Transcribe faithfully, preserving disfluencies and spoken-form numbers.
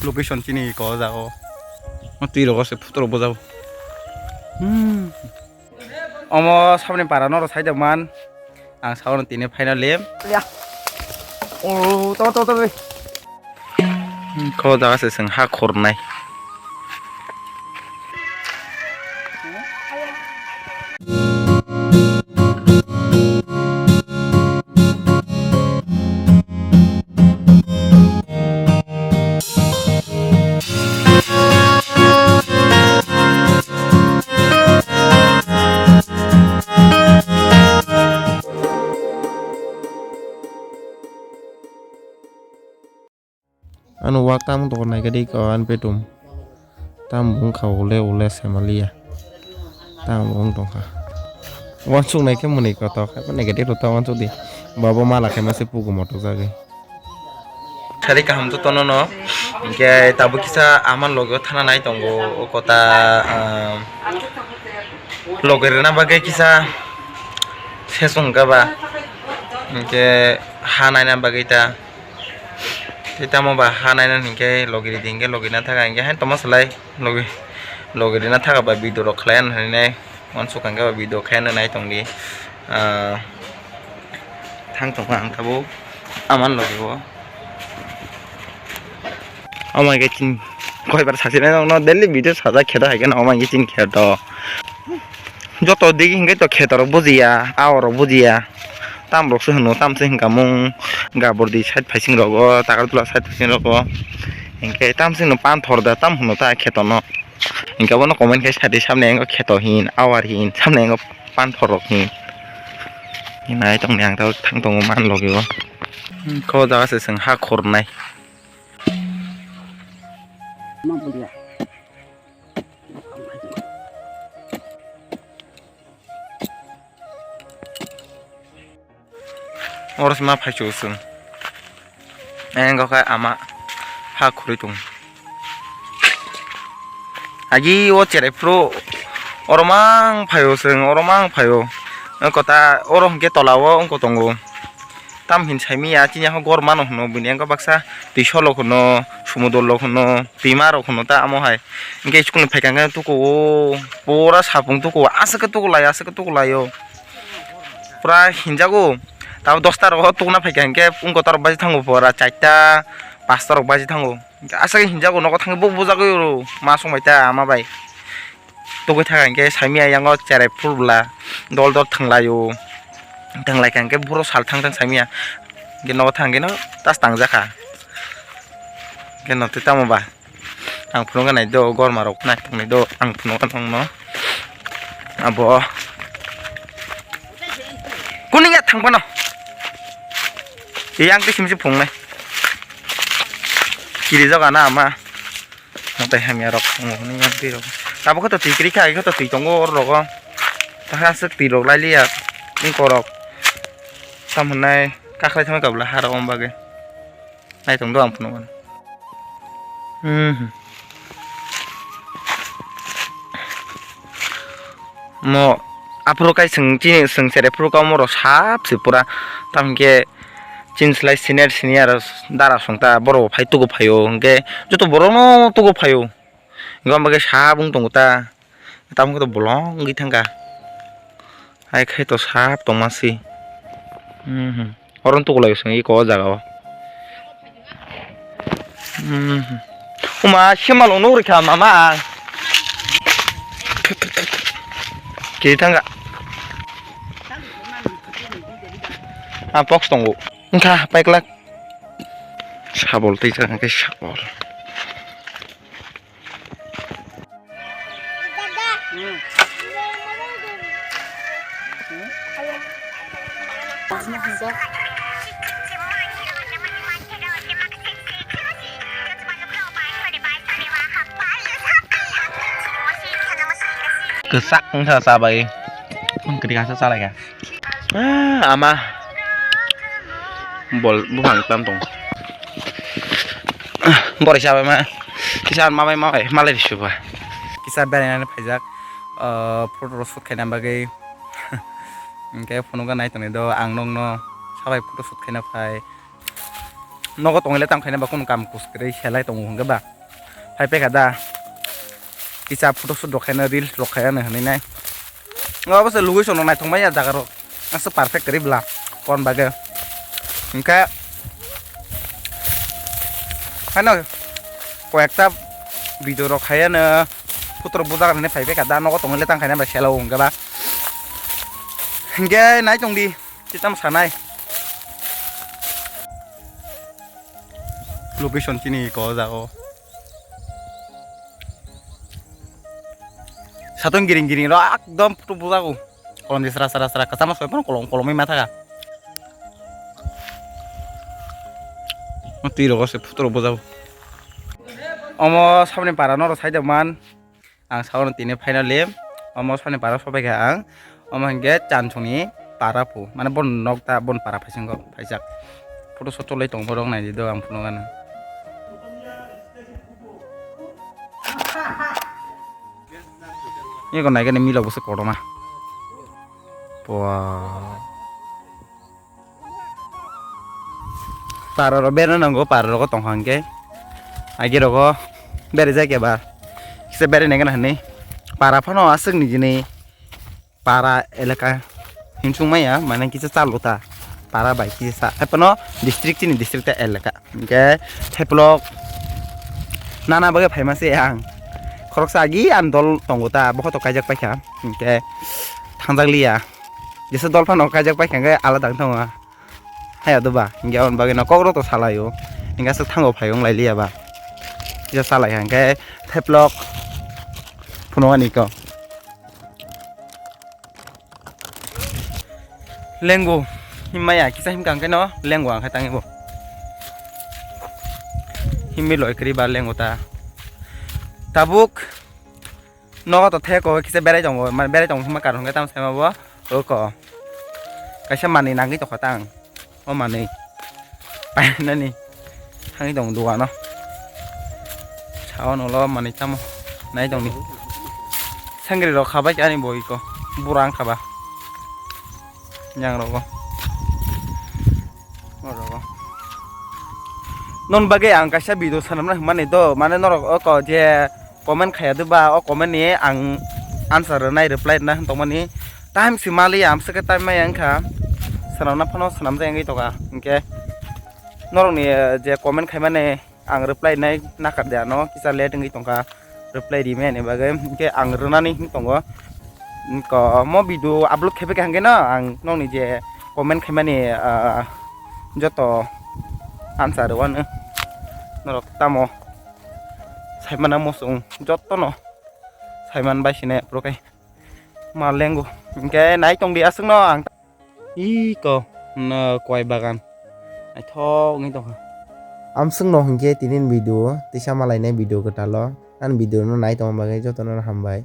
location chini ko jago. O twi rogo se photo rok bojao. Hmm. Omo saboni para norok saijak man. Ang saono tini final lim. Ya. Oh, to, to, to, to. Hmm, ko jaga se seng ha khornai. Ano wak tam toko naikhe de ko an petum. Tam bung kha ule ule semaliya. Tam bung tongkha. Wansuk naikhe mwnwi koto khai naikhe de rota wansuk di. Baba mala khai mase pugu motok jagwi. Sari kaham jotono no. Hinkhe tabuk kisa ama logo thana nai tongo o kota, ah, logo rwna bagwi kisa sesong kha ba. Hinkhe ha naina bagwi ta. Tei tamo ba ha naina hinkhe logi ridi hinkhe logi na thaga hinkhe hain tongma swlai logi, logi rina thaga ba video rok khlai ano hinwi nai wansuk hinkhe ba video khlai ano nai tongdi. Ah, thang tongkha ang tabuk aman logi o. Omo hinkhe chini koibar sasinai nokno daily video sajak khe da haikhe no omo hinkhe chini khe to. Joto digi hinkhe to kheto rok bujiya, a o rok bujiya. Tam rok se hwno, tam se hinka mung Gabordi side phaising rogo, Takartula side phaising rogo. Hinkhe tam se hwno panthor da, tam hwno ta kheto no. Hinkhe bono comment khai sadi samni ang kheto hin, awar hin, samni ang panthor rok hin. Hinai tongni ang ta thang tongo man logi o. Ko jaga se seng ha khornai. Oro se ma phai chwng. Engkho khe ama ha khurui tongo. Agi o cherai phuru oro mang phaio chwng, oro mang phaio. Engkho ta oro hinkhe tola o wngkho tongo. Tam hin saimanya chini yago gor mano hwno, buini engkho baksa twi solo hwno, sumudol rok hwno, twima rok hwno ta amo hai. Hinkhe school ni phaikha khe tuku o pura sapung tuku o aswk khe tuku lai, aswk khe tuku lai o. Pura hinjago. Tabo dosta rogo tukna phaikha hinkhe wngkho ta rok baji thango pura charta, pasta rok baji thango. Aswk khe hinjago nogo thangwi bo bujagwi rw ma songbai ta ama bai. Tugwi thaka hinkhe saimanya yango cherai phuru bwla dol dol thwnglaio. Thwnglaikha hinkhe buro sal thang thang saimanya. Hinkhe nogo thang hinkhe no tas tangjakha. Hinkhe no tei tamo ba? Ang phunukgwi nai do, gorma rok nai tongni do, ang phunukgwi nongno. Abo. Kuning ya thang phano. Yang tei simsi phungnai. Kiri jaga na ama. Motai hamya rok tongo hwnwi yang twi rok. Tabuk khe to twi kwrwi kha, khe to twi tongo oro rogo. Tahai aswk twi rok lai liya. Ni korok. Tam hwnai kakhlai thangwi kabla ha rok om bagwi. Nai tong do ang phunukgwi. Hmm. Mo aphuru kai chwng chini chwng cherai phuru kamo rok sap se pura. Tam hinkhe chini slai senior senior dara song ta borok bo phai tugu phaio hinkhe joto borok no tugu phaio. Hinkhe omo khe sap wng tongo ta. Tamo khe to bolong wngwi thangkha. Hai khe to sap tongma se. Mhm. Oro tukulai song iko o jaga o. Mhm. Uma simal ono rikha mama. Kiri thangkha. Ah, box tongo. Wngkha paiklak. Sabol tei jagangkhe sabol. Kwchak wngkha chabai. Kwrwi kasa chalaikha. Ah, ama. Bol buphang tam tong. Borok sabai ma. Kisa ma bai ma bai malai suba. Kisa beraina phaijak. Ah, photo rok shoot khaina bagwi. Hinkhe phunukgwi nai tongni do ang nokno sabai photo shoot khaina phai. Nogo tongwi le tam khaina ba kunu kam kus kwrwi selai tongo hinkhe ba. Phai paikha da. Kisa photo shoot rok khaina, reels rok khaina hinwi nai. Obo se location rok naithok maya jaga rok. Asa perfect kwrwi bwla kon bagwi. Hinkhe haino koyekta video rok khaiya no photo rok bujak hinwi phai paikha da, nogo tongwi le tang khaina bai selo hwnkhe ba. Hinkhe nai tong di, twi tamo sanai. Location chini ko jago. Satong giring giring ro ekdom photo bujago. Kolom di sra sra sra kwchama soi phano kolom kolomwi ma thaga. O twi rogo se photo rok bujago. Omo saboni para norok saida man. Ang saono tini finally omo sani para sopaikha ang. Omo hinkhe Chansoni para phu, mane bon nok ta bon para phaisingo phaijak. Photo sot cholai tong borok naidi do ang phunukgano. Eko naikhe ni milok bwswk kotorma. Pua. Para rok berna nango, para rogo tongkha hwnkhe. Agi rogo berijak eba. Kisa berai nai gana hinwi. Para phano aswk ni gini. Para elaka hinsung maya, mane kisa chalo ta. Para bai kisa. Haipano district chini district ta elaka. Hwnkhe thaiplok nana bagwi phaima se ang. Khoroksa agi ang dol tongo ta, bohoto kaijak paikha. Hwnkhe thangjak liya. Jesa dol phano kaijak paikha hwnkhe alada wng tongo. Haya do ba, hingke aboni bagwi no kokro to salaio. Hingke aswk thango phai wng lai liya ba. Kisa salai hingke theplok phunukani ko. Lengo, himmaya kisa himka hingke no lengo ang khe tangi bo. Himmi loi kri ba lengo ta. Tabuk. Nogo to thek o kisa berai tongo, mane berai tongo hwnma karon hwnkhe tamo saima bo oko kaisa manwi nangwi tongkha tang. O manwi painani thangwi tongo dogano. Sao nolo manwi tamo nai tongni. Sengri rok khabai ani bo iko bura wngkha ba. Yang rogo. O rogo. Non bagwi ang kaisa video sanamna hwnmani do, mane norok oko je comment khaya de ba, o comment ni ang answer rwnai, reply rwna hwn tongmani time si mali, amswk khe time maya wngkha, swnamna phano swnamjak wngwi tongkha. Hinkhe norokni, eh, je comment khaimani ang reply rwnai nakar de ano, kisa late wngwi tongkha reply rimani bagwi, hinkhe ang rwnani hwn tongo. Ko mo video upload khaibakha hwnkhe no ang nokni je comment khaimani, ah, joto answer rwano norok tamo. Saimana mosong jotono saiman bai sine puro khe ma lengo. Hinkhe nai tongdi aswkno ang. Iko no koi bagan naithok wngwi tongkha. Amswkno hinkhe tinin video tisa malainai video kwtalo. Ani video no nai tongma bagwi jotono hambai.